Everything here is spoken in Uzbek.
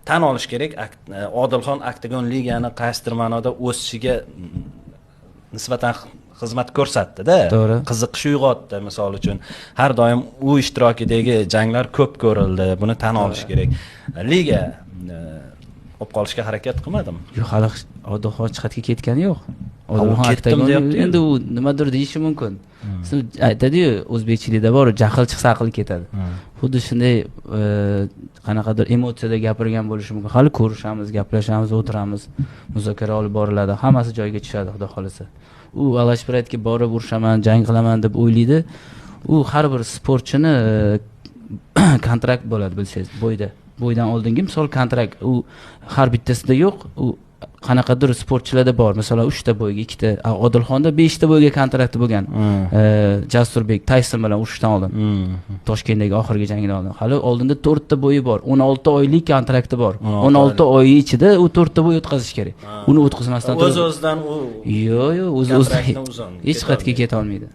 Tan olish kerak, Odilxon Oktagon Ligani qaysidir ma'noda o'sishiga nisbatan xizmat ko'rsatdi-da. To'g'ri. Qiziqish uyg'otdi, misol uchun. Har doim u ishtirokidagi janglar ko'p ko'rildi. Buni tan olish kerak. Liga olib qolishga harakat qilmadimi? Yo'q, hali Odilxon hech qayerga ketgani yo'q. U Odilxon ketdim Oktagon deyapti-yu. Endi u nimadir deyishi mumkin. Siz aytadiyu, o'zbekchilikda bor, jahl chiqsa aql ketadi. Xuddi shunday, qanaqadir emotsiyada gapirgan bo'lishi mumkin. Hali ko'rishamiz, gaplashamiz, o'tiramiz, muzokara olib boriladi, hammasi joyiga tushadi, xudo xohlasa. U Alash Pride borib urushaman, jang qilaman deb o'ylaydi. U har bir sportchini kontrakt bo'ladi, bilsangiz, бой da. Бой dan oldingi misol kontrakt u har bittasida yo'q, u qanaqadir sportchilarda bor. Masalan, 3 ta бой ga, 2 ta, Odilxonda 5 ta бой ga kontrakti bo'lgan. Jasurbek Tayson bilan urushdan oldin. Toshkentdagi oxirgi jangidan oldin. Hali oldinda 4 ta бой i bor. 16 oylik kontrakti bor. 16 16 oy ichida u 4 ta бой o'tkazish kerak. Uni o'tkazmasdan O'z o'zidan u Yo'q, yo'q, o'z o'zidan kontraktni uzun hech qayerga keta olmaydi.